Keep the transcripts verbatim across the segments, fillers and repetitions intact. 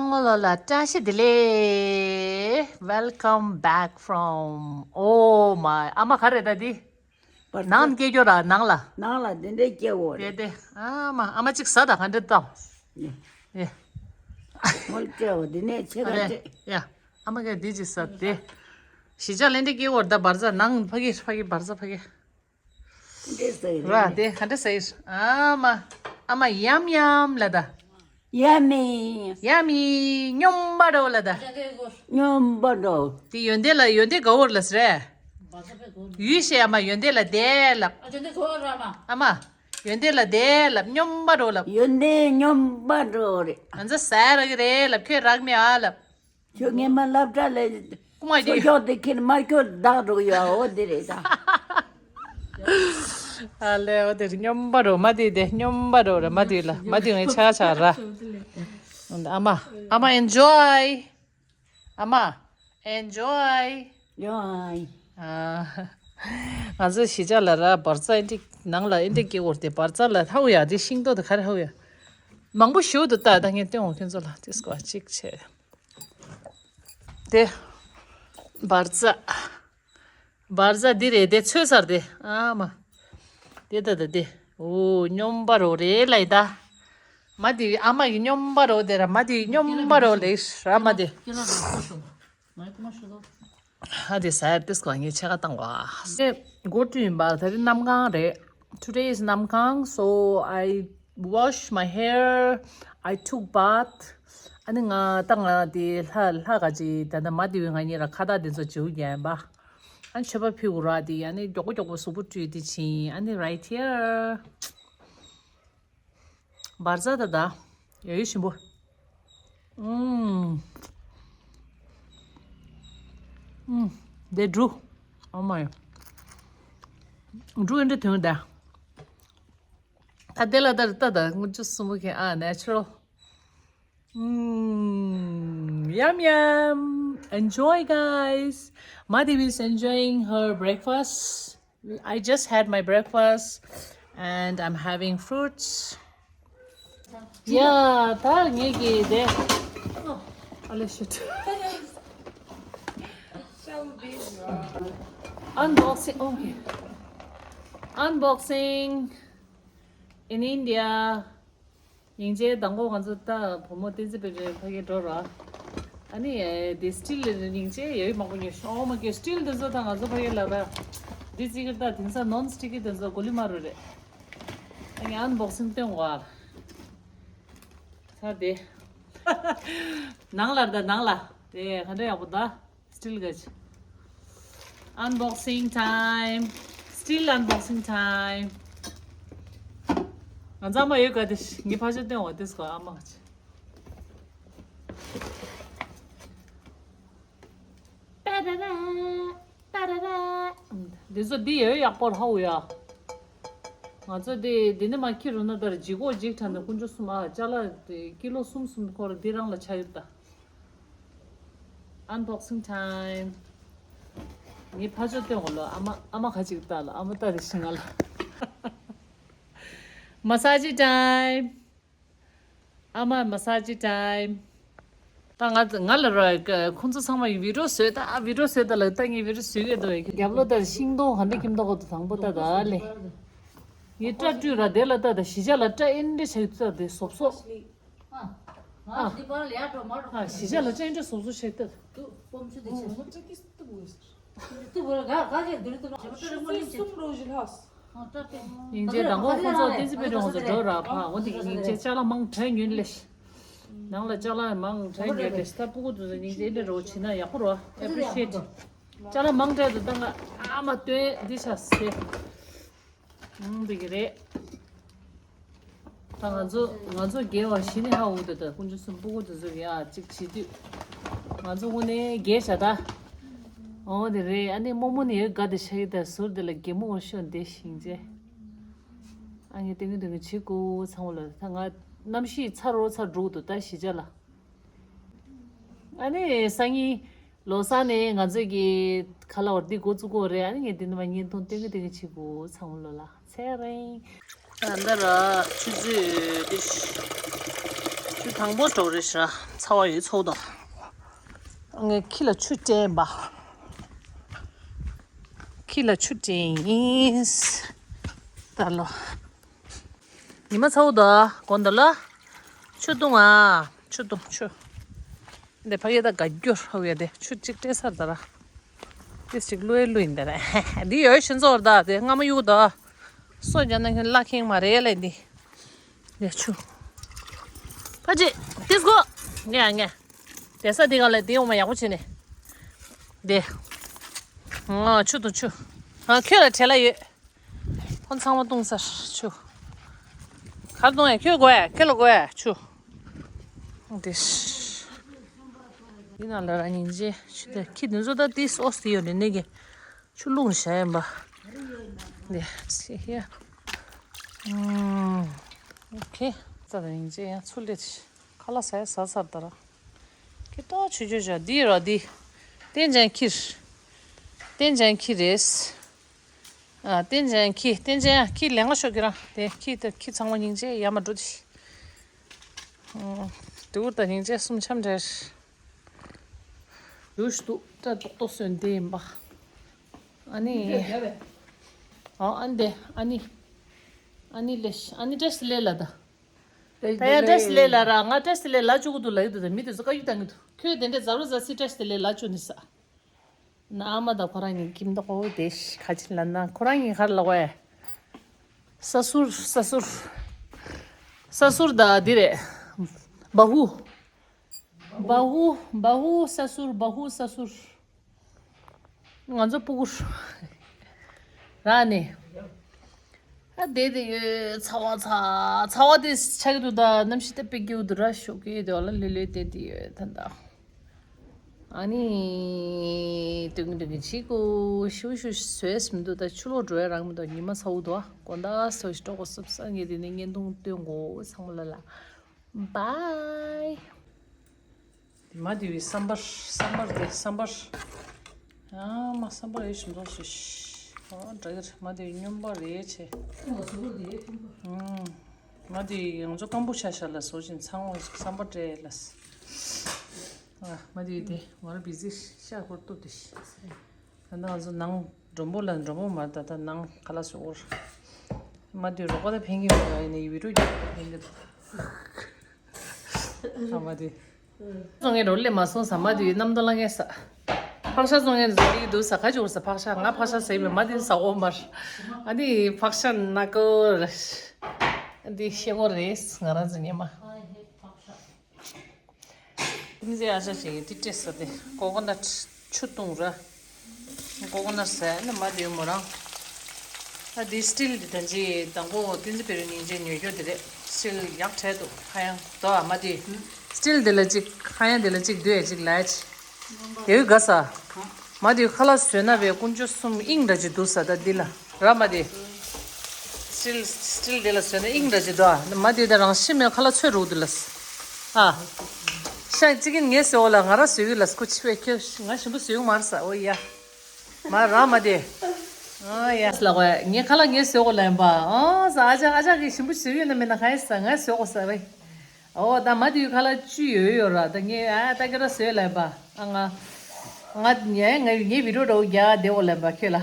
ངོ་ལོ་ལ་བཀྲ་ཤིས་བདེ་ལེགས། Welcome back from, oh my, ཨ་མ་ག་རེ་ད་འདི། བར་ནང་སྐྱེ་རྒྱུ་ར་ནང་ལ། ནང་ལ་འདི་འདྲའི་སྐྱེ་བོ་རེད། དེ་དེ་ཨ་མ་ཨ་མ་གཅིག་ཟ་ད་ག་འདྲ་དང་། ཡེ། ཡེ། མོལ་སྐྱེ་བོ་འདི་ནས་ཆེ་ག་ཨ་རེ་འདྲ། ཡ། ཨ་མ་ག་འདི་གཅིག་ཟ་དེ། གཞིས་ཆགས་ལེན་འདྲ་སྐྱེ་བོ་ར་ད་བར་ཟ་ནང་ཕ་གི་ཕ་གི་བར་ཟ་ཕ་གི། འདྲེ་ཟེར་ར་རེད། དེ་ག་འདྲ་ཟེར། ཨ་མ། ཨ་མ་ཡམ་ཡམ་ལ་ད། ཡ་མི། ཡ་མི། སྙོམས་པ་འགྲོ་ལ་ད། སྙོམས་པ་འགྲོ། དེ་ཡོན་ཏན་ལ་ཡོན་ཏན་ག་བོར་ལ་ཟེར། ཡུས་ཤེས་ཨ་མ་ཡོན་ཏན་ལ་དེ་ལབ། ཨ་མ། ཡོན་ཏན་ལ་དེ་ལབ་སྙོམས་པ་འགྲོ་ལབ། ཡོན་ཏན་སྙོམས་པ་འགྲོ་རེད། ང་ཚོ་ཟ་ར་གི་རེད་ལབ་ཁྱོད་རག་མེད་ཨ་ལབ། ཁྱོད་ངས་མ་སློབ་གྲྭ་ལས་རྐུ་མ་ཚོ་རྒྱག་དེ་ཁྱེར་མར་ཁྱོད་བདག་འགྲོ་གི་ཡོད་ཨོ་དེ་རེད་ད། ཨ་ལེ་ཨོ་དེ་རེད། སྙོམས་པ་རོ་མ་དེ་དེ་སྙོམས་པ་རོ་ར་མ་དེ་ལ་མ་དེ་ངས་ཆ་ཆ་ར། ཨ་མ། ཨ་མ་enjoy། ཨ་མ། enjoy། ཡོའི། ཨ། ང་ཚོ་གཞིས་ཆགས་ལ་ར་བར་ཚ་ཨེ་འདྲ་ནང་ལ་ཨེ་འདྲ་སྐྱེ་བོར་དེ་བར་ཚ་ལ་ཧའུ་ཡ་དེ་ཤིང་ཏོག་དེ་ག་རེ་ཧའུ་ཡ། མང་པོ་ཞུ་འདུག་ད་ད་ངས་སྟོན་འོང་ཁྱོད་ཚོ་ལ་དེ་སྐོར་གཅིག་བྱས། དེ། བར་ཚ། བར་ཚ་འདི་རེད་དེ་ཚོད་ཚར་དེ་ཨ་མ། དེ་ད་ད་དེ། འོ་སྙོམས་པ་རོ་རེད་ལ་ཡི་ད། མ་དེ་ཨ་མ་ཡི་སྙོམས་པ་རོ་དེ་ར་མ་དེ་སྙོམས་པ་རོ་ལེ་ཧྲ་མ་དེ། ཨ་དེ་ཟ་ཡར་ཏིས་ཀོ་ངས་ཆེ་ཁ་བཏང་བ། དེ་སྒོ་བཀྲུས་ཡིན་པ་ད་རེས་གནམ་གང་རེད། Today is Namkhang, so I wash my hair, I took bath. ཨ་ནི་ང་ད་ང་དེ་ལྷ་ལྷ་ག་ཅི་ད་ད་མ་དེ་བས་ང་གཉིས་ར་ཁ་བཏགས་དེ་ཚོ་བྱེའུ་རྒྱན་པ། ཨ་ནི་མཆོད་པ་ཕུལ་དགོས་ར་དེ་ཨ་ནི་མགྱོགས་པོ་མགྱོགས་པོ་གཟུགས་པོ་བཀྲུས་དེ་ཕྱིན་ཨ་ནི་right here. བར་ཚ་ད་ད། ཡ་ཡོ་ཞིམ་པོ། ཨུམ། ཨུམ། དེ་འབྲུ། ཨོ་མ་ཡ། འབྲུ་ཨེ་འདྲ་དོན་ད། ད་དེ་ལ་ད་ད་ད་དངུལ་ཆུ་གསུམ་པོ་ཁེ་ཨ་natural. Mm, yum yum. Enjoy, guys. Madhavi is enjoying her breakfast. I just had my breakfast and I'm having fruits. Yeah, ད་ངེད་ཀྱི་དེ། ཨ་ལེ་shit. Unboxing. Okay. Unboxing in India. སྙིང་རྗེ། དང་པོ་ང་ཚོ་ད་བུ་མོ་བསྟན་འཛིན་དཔལ་སྒྲོན་ཕ་གིར་འགྲོ་ར། ཨ་ནི་དེ་སི་ཊིལ་སྙིང་རྗེ་ཡོད་མང་པོ་ཉོས་ཤོག་ཨོ་མ་ཀེ་སི་ཊིལ་འདི་ཚོ་ད་ང་ཚོ་ཕ་གིར་ལ་ད་འདི་རྩི་གིར་ད་དེང་སང་ནོན་སི་ཊིག་གི་དེ་ཚོ་གོ་ལི་མ་རུ་རེད། ཨ་ནི་ཨན་བོག་སིང་སྟོན་གོ་ཨ། ཚར་དེ། ནང་ལ་ད་ནང་ལ་དེ་ག་འདྲ་ཡག་པོ་ད། Still good. Unboxing time. Still unboxing time. ང་ཚང་མ་ཡོད་ག་དེ་ངའི་ཕ་ཆེར་སྟོན་འོ་དེ་སྐོར་ཨ་མ་ཆེ། པ་ར་ར། པ་ར་ར། འདི་ཚོ་འདི་ཡོད་ཡག་པོ་ཧ་འུ་ཡ། ང་ཚོ་འདི་འདི་ནས་མ་ཁྱི་རུ་ན་ད་ར་ལྗིད་ཁོག་ལྗིད་ཁྲ་ནས་དཀོན་མཆོག་གསུམ་ཨ་ཅ་ལག་དེ་ཀི་ལོ་གསུམ་གསུམ་ཁོ་ར་འདི་རང་ལ་ཆ་ཡོད་ད། Unboxing time. ངའི་ཕ་ཆོ་སྟོན་གོ་ལོ། ཨ་མ་ཨ་མ་ཁ་ཅིག་ལྟ་ལ་ཨ་མ་ལྟ་རེ་ཤི་ང་ལ། Massage time. ཨ་མ་massage time. ད་ང་ང་ལ་རོ་ཁོང་ཚོ་ཚང་མ་ཡི་བི་ཌིའོ་བཟོས་ད་ཨ་བི་ཌིའོ་བཟོས་ད་ལ་ད་ངའི་བི་ཌིའོ་བཟོས་གི་འདུག་རྒྱབ་ལོ་ད་ཤིང་སྡོང་ག་འདྲ་ཁྱིམ་ཐོག་གོ་ད་དང་པོ་ད་ད་ལེ། ངའི་སྐྲ་བཀྲུས་ར་དེ་ལ་ད་ད་གཞིས་ཆགས་ལ་སྐྲ་ཨེ་འདྲ་ཆགས་ད་དེ་སོབ་སོབ། ཨ། ཨ། འདི་པར་ལ་ཡར་འགྲོ་མར་འགྲོ། ཨ་གཞིས་ཆགས་ལ་སྐྲ་འདྲ་སོབ་སོབ་ཆགས་ད། ཏུ་སྤོམ་ཆུ་དེ་ཆེ། ཏུ་བོ་ར་ག་ག་གེ་འདུར་ཏུ་ལོ་ཞེ་པོ་ཏུ་རི་མོ་ལིང་ཆེ། སུམ་རོ་ཞི་ལྷགས། སྙིང་རྗེ་དང་པོ་ཁོང་ཚོ་བསྟན་འཛིན་དཔལ་སྒྲོན་ཚོ་འགྲོ་ར་ཕ་འོ་དེ་གི་སྙིང་རྗེ་ཅ་ལག་མང་དྲགས་ཉོས་ལེ། ནང་ལ་ཅ་ལག་མང་དྲགས་ཉོས་ལེ་ད་སྤུ་གུ་དུ་ཚོ་སྙིང་རྗེ་ཨེ་འདྲ་རོ་བྱེད་ན་ཡག་པོ་རོ་appreciate། ཅ་ལག་མང་དྲགས་དུ་ད་ང་ཨ་མ་སྟོན་འདི་ཆ་སེ། ཨང་། འདི་གི་རེད། ད་ང་ཚོ་ང་ཚོ་རྒྱལ་བ་གཞི་ནས་ཧ་འུ་དེ་ད་དཀོན་མཆོག་གསུམ་སྤུ་གུ་དེ་ཚོ་གི་ཨ་ཅིག་བྱེད་དུས། ང་ཚོ་དངོས་གནས་རྒྱལ་བྱ་ད། འོ་དེ་རེད། ཨ་ནི་རྨོ་མོ་ནི་ཡོད་དགའ་དེ་ཤ་གི་ད་ཟུར་དེ་ལ་རྒྱལ་མོ་འོ་ཤོ་འདེ་ཤིང་རྗེ། ཨ་ངས་ཏིང་ངེ་ཏིང་ངེ་བྱེད་དགོས་ཚང་མ་ལ་ད་ང་གནམ་གཤིས་ཚ་རོ་ཚ་འགྲོ་འདུག་ད་གཞིས་ཆགས་ལ། ཨ་ནི་སང་ཉིན། ལོ་གསར་ནས་ང་ཚོས་ཀྱི་ཁ་ལ་བར་འདི་འགོ་བཙུགས་དགོས་རེད། ཨ་ནི་ངས་འདི་ནས་མ་བརྙན་ཐུང་ཏན་ཏན་ཏན་ཏན་བྱེད་དགོས་ཚང་མ་ལོ་ལ་ཚེ་རིང་། ད་ལྟ་ར་ཆུ་ཚོད་འདི་ཆུ་ དང་པོ་འགྲོ་རེད་ཤག་ཚ་བ་ཡོད་ཚོགས་དང་། ངས་ཁྱི་ལ་ཆུ་སྤྲད་པ། ཁྱི་ལ་ཆུ་སྤྲད་ཡིན། ད་ལོ། ཉི་མ་ཚ་བོ་ད་དགོང་ད་ལ། ཆུ་བཏུང་ཨ། ཆུ་བཏུང་ཆུ། འདི་ཕ་གི་ད་དགའ་རྒྱུར་ཧ་གོ་ཡ་དེ་ཆུ་གཅིག་སྤྲད་ཚར་ད་ར། ཏིས་ཅིག་བླུ་ཡ་བླུ་ཡིན་ད་ར། འདི་ཡོད་ཤིན་ཙོར་ད་དེ་སྔ་མ་གཡུག་ད། སོ་རྒྱ་ན་ཁྱོད་བླ་ཁེངས་མ་རེད་ལ་འདི། ཡ་ཆུ། ཕ་ཅི། ཏིས་གོ། ངས་ངས། དེ་ས་འདི་ག་ལ་འདི་འོ་མ་ཡག་པོ་བྱས་ནས། འདི། ང་ཆུ་དང་ཆུ། ང་ཁྱོད་ལ་བྲེལ་ལ་ཡོད། ཁོང་ཚང་མ་བཏུང་ཚར་ཆུ། གར་བཏུང་ཡ་ཁྱོད་དགོས་ཡ་ཁྱོད་ལ་དགོས་ཡ་ཆུ། འདི། འདི་ནང་ལ་ར་སྙིང་རྗེ་ཆུ་དེ་ཁྱི་དེ་ཚོ་ད་ཏིས་ཨོ་སི་ཡོད་རེད་ནས་གི། ཆུ་ལུང་བཞག་ཡིན་པ། འདི་སི་ཧེ། ཨོ་ཁེ། རྩ་དང་ཡིན་ཅེ་ཡང་ཚུར་ལེ། ཁ་ལག་ཟ་ཡ་ཟ་ཚར་ད་ར། ཁེ་ཏོ་ཆུ་ཆུ་བཞག་འདི་ར་འདི། ཏན་ཅན་ཁྱི། ཏན་ཅན་ཁྱི་རེད། ཨ་ཏན་ཅན་ཁྱི་ཏན་ཅན་ཁྱི་ལེན་ག་ཤོག་ཁྱི་རང་དེ་ཁྱི་ད་ཁྱི་ཚང་མ་སྙིང་རྗེ་ཡ་མ་འགྲོ་དི། ཨོ། དེ་འུར་ད་སྙིང་རྗེ་གསུམ་འཆམ་འདྲ། ཡུས་འདུག་སྐྲ་ཏོག་ཏོག་སོན་དེ་ཡིན་པ། ཨ་ནི། ཨ་ཨ་འདི་ཨ་ནི། ཨ་ནི་ལེ་ཤ་ཨ་ནི་ཏྲེས་ལེ་ལ་ད། ད་ཡ་ཏྲེས་ལེ་ལ་ར་ང་ཏྲེས་ལེ་ལ་བཅུག་གི་འདུག་ལ་ཡི་འདུག་ད་མི་དེ་ཚོ་བཀའ་བཀྱོན་བཏང་གི་འདུག་ཁྱོད་དེ་འདྲས་ཛ་རུ་ཛ་སི་ཏྲེས་ལེ་ལ་བཅུག་ནི་ས། ན་ཨ་མ་ད་ཁོ་རང་གི་ཁྱིམ་ད་ཁོ་དེ་ཤི་ཁ་ཆེ་ལ་ན་ཁོ་རང་གི་ཁར་ལ་བས། ས་སུར་ས་སུར། ས་སུར་ད་འདི་རེད། བ་ཧུ། བ་ཧུ་བ་ཧུ་ས་སུར་བ་ཧུ་ས་སུར། ང་ཚོ་སྤུ་གུར། ར་ནི། ཨ་བསྡད་དེ་ཡོད་ཚ་བ་ཚ་ཚ་བ་དེ་ཆགས་ཀྱི་འདུག་ད་གནམ་གཤིས་ད་དཔེ་སྐྱིད་པོ་འདུག་ར་ཞོགས་ཀས་དེ་བ་ལ་ལྷོད་ལྷོད་བསྡད་དེ་ཡོད་ད་ད། ཨ་ནི། ཏུང་ཏུང་གི་ཕྱི་གུ་ཤུ་ཤུ་བཟོས་མི་འདུག་ད་ཆུ་ལོག་འགྲོ་ཡ་རང་མི་འདུག་ཉི་མ་ཚ་བོ་འདུག་ཨ་དགོང་དག་སོ་ཞིག་གྲོགས་པོ་སུབ་སང་ངེ་དེ་ནས་བརྙན་ཐུང་སྟོན་དགོས་ཚང་མ་ལ་ལ། Bye། མ་དེ་བའི་བསམ་པར་བསམ་པར་དེ་བསམ་པར། ཨ་མ་བསམ་པར་ཡེ་ཞིམ་ཚོགས་ཤིག་ཨ་འདྲ་གི་རེད་མ་དེ་བའི་སྨྱོན་པ་རེད་ཆེ། ཨུམ། མ་དེ་ཡང་ཚོ་སྐམ་པོ་ཆ་ཤ་ལ་བཟོ་བཞིན་ཚང་བ་བསམ་པར་སྤྲད་ལ། ཨ་མ་དེ་དེ་ང་རང་བི་ཟི་ཤ་ཁོར་ཏོ་དེ་ཤི། ད་ང་ཚོ་ནང་མགྲོན་པོ་ལ་མགྲོན་པོ་མ་ད་ད་ནང་ཁ་ལག་བཟོ་གོ་ར། མ་དེ་རོགས་པ་ད་ཕན་གྱི་མེད་པ་ཡིན་ནའི་བི་རུ་རྒྱག་ཕན་གྱི་འདུག་ཨ་མ་དེ། སོང་ངས་རོ་ལེ་མ་སོང་ས་མ་དེ་གནམ་ཐོ་ལ་ངས་ས། ཕག་ཤ་སོང་ངས་ཟ་དེ་གི་འདུག་ས་ཁ་ཅིག་འོར་ས་ཕག་ཤ་ང་ཕག་ཤ་ཟ་ཡི་མེད་མ་དེ་ཟ་འོ་མར། ཨ་དེ་ཕག་ཤ་ན་ཀོ་ར། ཨ་དེ་ཤེ་གོ་རེད་ང་རང་ཚོ་ཉེ་མ། ཏིན་ཟེ་ཨ་ཞ་ཞིག་ཏི་ཏྲེ་ས་ཏེ་ཀོ་ཀོ་ནཊ་ཆུ་བཏུང་ར། ཀོ་ཀོ་ནཊ་ཟེར་ནི་མ་དེ་མོ་རང་། ཨ་དེ་སི་ཊིལ་འདི་ད་ཅི་དང་པོ་ཏིན་ཟེ་པེ་རུ་ཉིན་ཅན་ཉོས་ཀྱོ་དེ་རེད་སི་ཊིལ་ཡག་བྲལ་འདུག་ཧ་ཡང་དོ་ཨ་མ་དེ། སི་ཊིལ་དེ་ལ་ཅིག་ཧ་ཡང་དེ་ལ་ཅིག་དུས་ཡ་ཅིག་ལ་ཅི། དེ་བས་དགའ་ས། མ་དེ་ཁ་ལག་བཟོས་ན་བས་དཀོན་མཆོག་གསུམ་དབྱིངས་འདྲ་ཅིག་འདུག་ས་ད་འདི་ལ་ར་མ་དེ། སི་ཊིལ་སི་ཊིལ་དེ་ལ་བཟོས་ན་དབྱིངས་འདྲ་ཅིག་འདུག་ཨ་མ་དེ་ད་རང་ཤི་མེད་ཁ་ལག་ཚོད་རུག་དུ་ལ། ཨ། ཤ་གཅིག་གིན་ངས་བཟོས་འོ་ལ་ང་ར་བཟོས་གི་ལ་སྐུ་ཆི་བས་ཁྱོད་ང་ཞིམ་པོ་བཟོས་གི་མར་ས་འོ་ཡ། མ་ར་མ་དེ། ཨ་ཡ། ལ་གོ་ངས་ཁ་ལག་ངས་བཟོས་གོ་ལ་ཡིན་པ་ཨ་ས་ཨ་ཅག་ཨ་ཅག་གིས་ཞིམ་པོ་བཟོས་ཡོད་ན་མེད་ན་ག་ཡིན་ས་ངས་བཟོས་གོ་ས་བས། ཨོ་ད་མ་དེའི་ཁ་ལག་བཅུ་ཡོད་ཡོད་ར་ད་ངས་ཨ་ད་ཀེ་ར་བཟོས་ལབ་པ་ཨ་ང་ང་ངས་ངས་བི་ཌིའོ་འདྲ་བོ་རྒྱག་བསྡད་འོ་ལབ་པ་ཁྱོད་ལ།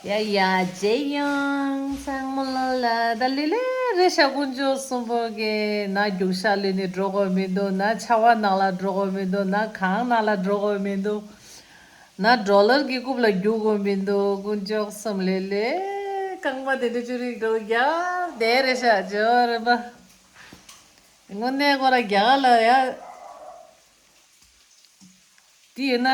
ཡ་ཡ་ཇེ་ཡང་ཚང་མ་ལ་ལ་ད་ལི་ལི་རེ་ཤ་དཀོན་མཆོག་གསུམ་པོ་གི་ན་རྒྱུག་ཤ་ལི་ནི་འགྲོ་གོ་མི་འདུག་ན་ཆ་བ་ནང་ལ་འགྲོ་གོ་མི་འདུག་ན་གང་ནང་ལ་འགྲོ་གོ་མི་འདུག་ན་ཌོ་ལར་གི་རྐུབ་ལ་རྒྱུག་གོ་མི་འདུག་དཀོན་མཆོག་གསུམ་ལི་ལི་རྐང་པ་དེ་འདྲ་ཅུ་རིག་འགྲོ་རྒྱག་བསྡད་རེ་ཤ་ཇོ་རེ་པ། དངོས་གནས་ཁོ་ར་རྒྱ་གར་ལ་ཡ། དེ་ཡིན་ན་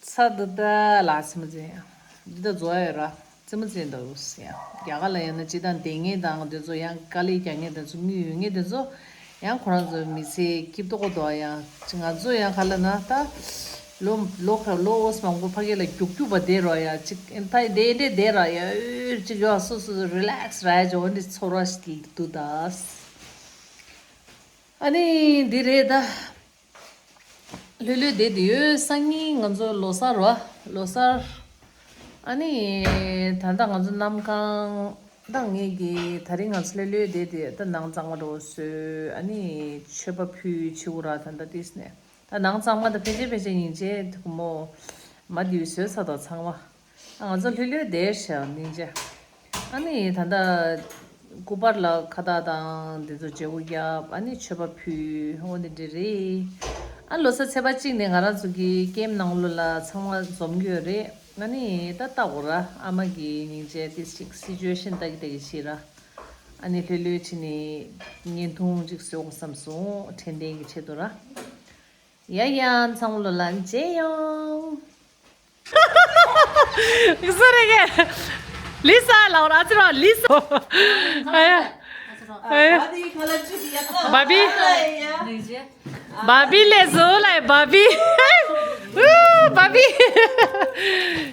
ཚ་འདི་ད་ལ་ཚི་མ་ཚན་ཡ། འདི་ད་རྫོགས་ཡ་ཡོད་ར། ཚི་མ་ཚན་འདུག་ཡ། རྒྱ་གར་ལ་ཡིན་ན་སྤྱི་བཏང་བསྡད་མཁན་དང་དེ་ཚོ་ཡང་དཀའ་ལས་རྒྱག་མཁན་དེ་ཚོ་དངུལ་ཡོད་མཁན་དེ་ཚོ་ཡང་ཁོ་རང་ཚོ་མི་ཚེ་སྐྱིད་ཏོག་ཏོ་ཡ། ང་ཚོ་ཡང་ག་ལ་ན་ད་ལོ་ལོ་ཁ་ལོ་ཨོས་མང་པོ་ཕ་གི་ལ་རྒྱུག་རྒྱུག་པ་བསྡད་རོགས་ཡ་ཅིག་ད་བསྡད་བསྡད་བསྡད་ར་ཡ་ཅིག་ཡོད་སོ་སོ་རི་ལེགས་ར་ཡ་ཅིག་འོ་འདི་ཚོར་བ་ཞིག་འདུག་ད། ཨ་ནི་འདི་རེད་ད། ལྷོད་ལྷོད་བསྡད་དེ་ཡོད་སང་ཉིན་ང་ཚོ་ལོ་གསར་རོ། ལོ་གསར། ཨ་ནི་ད་ལྟ་ང་ཚོ་གནམ་གང་ ད་ངས་ཀྱི་ད་རིང་ང་ཚོ་ལྷོད་ལྷོད་བསྡད་དེ་ད་ནང་གཙང་མ་འགྲོ་བཟོས། ཨ་ནི་མཆོད་པ་ཕུལ་བྱེད་དགོས་ར། ད་ད་ཏིས་ནས་ད་ནང་གཙང་མ་ད་ཕལ་ཆེར་ཕལ་ཆེར་སྙིང་རྗེ་དེ་གོ་མོ་མ་དེ་བཟོས་ཚར་དོ་ཚང་མ། ང་ཚོ་ལྷོད་ལྷོད་བསྡད་ཤག་སྙིང་རྗེ། ཨ་ནི་ད་ད་སྐུ་པར་ལ་ཁ་བཏགས་དང་དེ་ཚོ་བརྗེ་པོ་བརྒྱབ། ཨ་ནི་མཆོད་པ་ཕུལ། འོ་དེ་འདྲ་རེད། ཨ་ལོ་གསར་ཚེས་པ་གཅིག་ནས་ང་རང་ཚོ་གི་ཀེམ་ནང་ལོགས་ལ་ཚང་མ་འཛོམས་ཀྱི་ཡོད་རེད། ང་ནི་ད་ལྟ་འོ་ར་ཨ་མ་གི་སྙིང་རྗེ་ཏིས་ཅིག་སི་ཅུ་ཨེ་ཤན་ལྟ་གི་ལྟ་གི་བྱེད་ར། ཨ་ནི་ལྷོད་ལྷོད་བྱས་ནས་བརྙན་ཐུང་ཅིག་བཟོ་དགོས་བསམ་སོང་། དྲན་རྟེན་གྱི་ཆེད་དུ་ར། ཡ་ཡ་ཚང་མ་ལོ་ལ་མཇལ་ཡོང་། ཁྱེད་ཚོ་རེ་གེ། ལི་ས་ལའོ་ར་ཨ་ཙི་རོ་ལི་ས། ཨ་ཡ། ཨ་ཡ། བ་བི། བ་བི་ལས་བཟོ་ལ་བ་བི། ཨུ་བ་བི།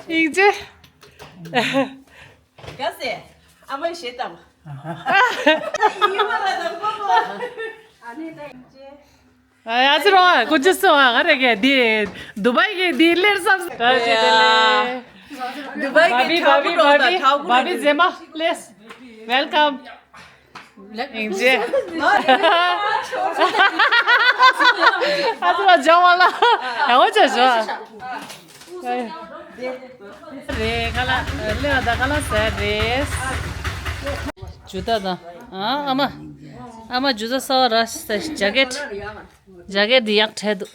ཡིན་ཅེ། ག་ཟེ། ཨ་མ་ཞེ་དམ། ཨ་ནི་ད་ཡིན་ཅེ། ཨ་ཡ་ཙི་རོ་ཀུ་ཅི་སོ་ཨ་ག་རེ་གེ་འདི་དུ་བའི་གེ་འདི་ལེར་བསམ་སེ། བཀྲ་ཤིས་བདེ་ལེགས། དུ་བའི་གེ་བ་བི་བ་བི་བ་བི་བ་བི་མཛེས་མ་ལེས། ཝེལ་ཀམ། ཡིན་ཅེ། ཨ་ཙི་རོ་ཇོ་བ་ལ་ཡང་བ་ཅོ་ཇོ། རེད་ཁ་ལག་ལེ་བ་ད་ཁ་ལག་ཟ་རེད། ཇུ་ཏ་དང་ཨ་ཨ་མ། ཨ་མ་ཇུ་ཏ་གསར་པ་ར་ཟ། ཇ་ཀེད། ཇ་ཀེད་འདི་ཡག་དྲགས་འདུག་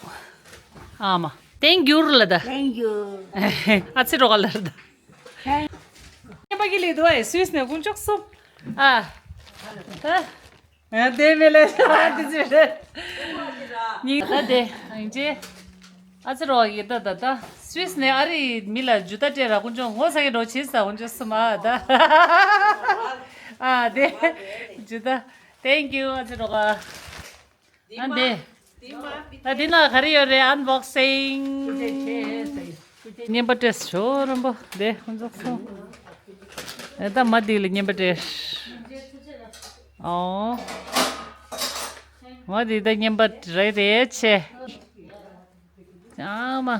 ཨ་མ། ཐེང་ཀྱུ་ལ་ད། ཐེང་ཀྱུ། ཨ་ཙི་རོ་ག་ལ་ར་ད། ཁྱེད་པ་གི་ལི་དུ་ཨེ་སུས་ནས་ཀུན་ཅོག་སུབ། ཨ། ཨ། ཨ་དེ་མེ་ལེ་ཨ་དེ་ཟེར་རེད། ཉིན་ད་དེ་ཨིན་ཅེ། ཨ་ཙི་རོ་ཡི་ད་ད་ད་སུས་ནས་ཨ་རི་མི་ལ་ཇུ་ཏ་སྤྲད་ར་ཀུན་ཅོག་ངོ་ས་གི་འགྲོ་ཆེ་ས་ཀུན་ཅོག་སུ་མ་ད། ཨ་དེ་ཇུ་ཏ། Thank you ཨ་ཙི་རོ་ག་ཨ་འདི། ད་འདི་ན་ག་རེ་ཡོད་རེད། ཨན་བོག་སིང་། རྔན་པ་སྤྲད་ཤོག་རམ་པོ་འདི་ཁོང་ཚོ་སོང་། ཨེ་ད་མ་འདི་ལ་རྔན་པ་སྤྲད། ཨོ། མ་འདི་ད་རྔན་པ་རེད་རེད་ཆེ། ཨ་མ།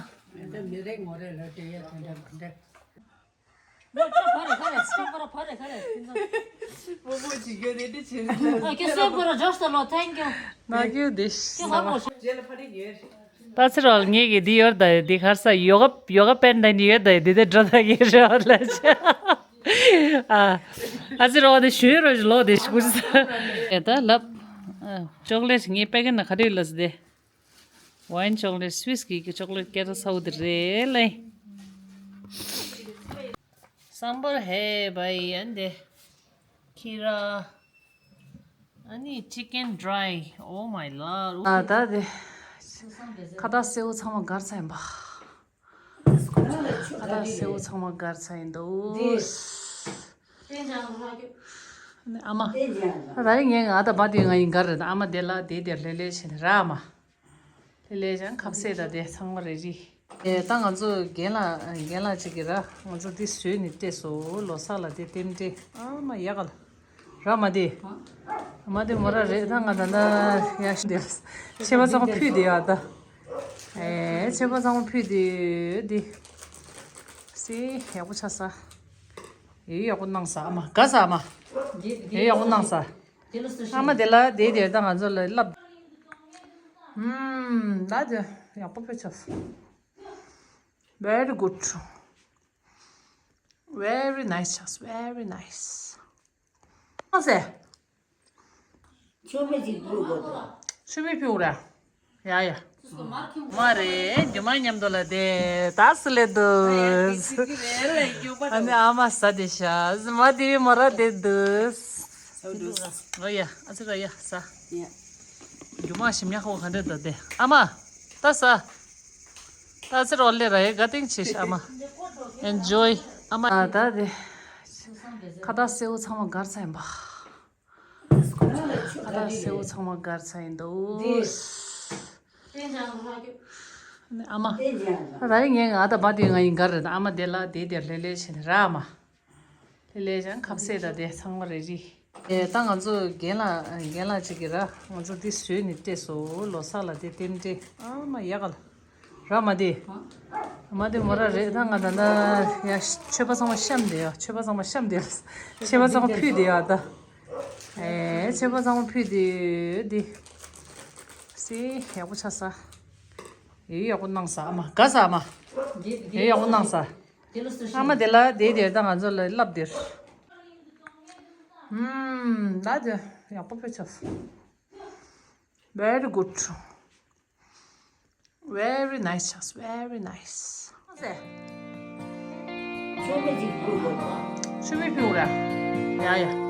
ད་ཚེ་རོལ་ངེད་ཀྱི་འདི་ཡོད་ད་འདི་གར་ས་ཡོ་ག་ཡོ་ག་པན་ད་འདི་ཡོད་ད་འདི་དེ་འགྲོ་ད་གི་རེ་བ་ལ་ཆ། ཨ་ཨ་ཚེ་རོལ་འདི་ཞུ་རོ་ལོ་དེ་ཞུ་ས། ཨེ་ད་ལབ། ཅོག་ལེ་ངའི་པེ་ཀེ་ན་ག་རེ་ལ་ཟེར་དེ། Wine chocolate Swiss གི་གི་chocolate ཀེ་ར་སའུ་དི་རེད་ལེ། སམ་བར་ཧེ་བའི་ཨན་དེ། ཁི་ར། ཨ་ནི་chicken dry. Oh my lord. ཨ་ད་དེ། ཁ་བཏགས་སེའུ་ཚང་མ་སྒར་ཚར་ཡིན་པ། ཁ་བཏགས་སེའུ་ཚང་མ་སྒར་ཚར་ཡིན་འདུག་ཨ་ནི་ཨ་མ། ད་རིང་ངས་ང་ད་བ་དེ་ང་ཡིན་གར་རེད། ཨ་མ་དེ་ལ་དེ་དེ་ལྷོད་ལྷོད་བྱས་ནས་ར་ཨ་མ། ལྷོད་ལྷོད་བྱས་ནས་ཁ་ཟས་ད་དེ་ཚང་མ་རེ་རེ། ཨེ་ད་ང་ཚོ་རྒན་ལགས་རྒན་ལགས་གཅིག་གིས་ར་ང་ཚོ་འདི་བཟོས་ནས་སྤྲད་སོང་། ལོ་གསར་ལ་དེ་རྟེན་འབྲེལ། ཨ་མ་ཡག་ག་ལ་ར་མ་དེ། མ་དེ་མོ་ར་རེད། ད་ང་ད་ད་ཡ་ཤི་དེ་ཆེ་བ་ཚང་མ་ཕུད་དེ་ཡ་ད། ཨེ་ཆེ་བ་ཚང་མ་ཕུད་དེ་དེ། སེ་ཡག་པོ་ཆགས་ས། ཡེ་ཡག་པོ་གནང་ས་ཨ་མ། དགའ་ས་ཨ་མ། ཡེ་ཡག་པོ་གནང་ས། ཨ་མ་དེ་ལ་དེ་དེར་ད་ང་ཚོ་ལ་བསླབ། ཧུམ་ད་དེ་ཡག་པོ་ཕེ་ཆགས་ས། Very good. Very nice ཆགས་ས། Very nice. ཨ་སེ། ཆུ་མིག་ཅིག་ཕུལ་དགོས་འདུག་ཆུ་མིག་ཕུལ་ར། ཡ་ཡ། མ་རེད། རྒྱུ་མ་མཉམ་དུ་ལ་དེ་ད་སུ་ལེ་འདུག་ཨ་ནི་ཨ་མ་ཟ་དེ་ཤ་མ་དེ་བི་མོ་ར་དེ་འདུག་ཨོ་ཡ་ཨ་ཙི་ར་ཡ་ཟ། རྒྱུ་མ་ཞིམ་ཉག་ཁོ་ག་འདྲ་འདུག་དེ་ཨ་མ། ད་ཟ། ད་ཨ་ཙི་རོ་ལེ་ར་ཡ་དགའ་སྟེང་ཆེ་ཤ་ཨ་མ། Enjoy ཨ་མ། ད་དེ་ཁ་བཏགས་སེའུ་ཚང་མ་སྒར་ཚར་ཡིན་པ། ཨ་ད་སེའུ་ཚང་མ་སྒར་ཚར་ཡིན་འདུག་ཨ་མ། ད་རིང་ངས་ང་ད་བ་དེ་ང་ཡིན་གར་རེད། ཨ་མ་དེ་ལ་དེ་དེར་ལྷོད་ལྷོད་བྱས་ནས་ར་ཨ་མ། ལྷོད་ལྷོད་བྱས་ནས་ཁ་ཟས་ད་དེ་ཚང་མ་རེ་རེ། ཨེ་ད་ང་ཚོ་རྒན་ལགས་རྒན་ལགས་གཅིག་གིས་ར་ང་ཚོ་འདི་བཟོས་ནས་སྤྲད་སོང་། ལོ་གསར་ལ་དེ་རྟེན་འབྲེལ། ཨ་མ་ཡག་ག་ལ། ར་མ་དེ། མ་དེ་མོ་ར་རེད། ད་ང་ད་ད་ཡ་མཆོད་པ་ཚང་མ་བཤམས་དེ་ཡ། མཆོད་པ་ཚང་མ་བཤམས་དེ་ཡ། མཆོད་པ་ཚང་མ་ཕུད་དེ་ཡ་ད། ཨེ་མཆོད་པ་ཚང་མ་ཕུད་དེ་དེ། སེ་ཡག་པོ་ཆགས་ས། ཡེ་ཡག་པོ་གནང་ས་ཨ་མ། དགའ་ས་ཨ་མ། ཡེ་ཡག་པོ་གནང་ས། ཨ་མ་དེ་ལ་དེ་དེར་ད་ང་ཚོ་ལ་ལབ་དེར། ཧུམ། ད་དེ་ཡག་པོ་ཕུད་ཆགས་ས། Very good. Very nice, just very nice. ཨ་ཙི། མཆོད་མེ་ཅིག་ཕུལ་དགོས་པ། མཆོད་མེ་ཕུལ་ར། ཡ་ཡ།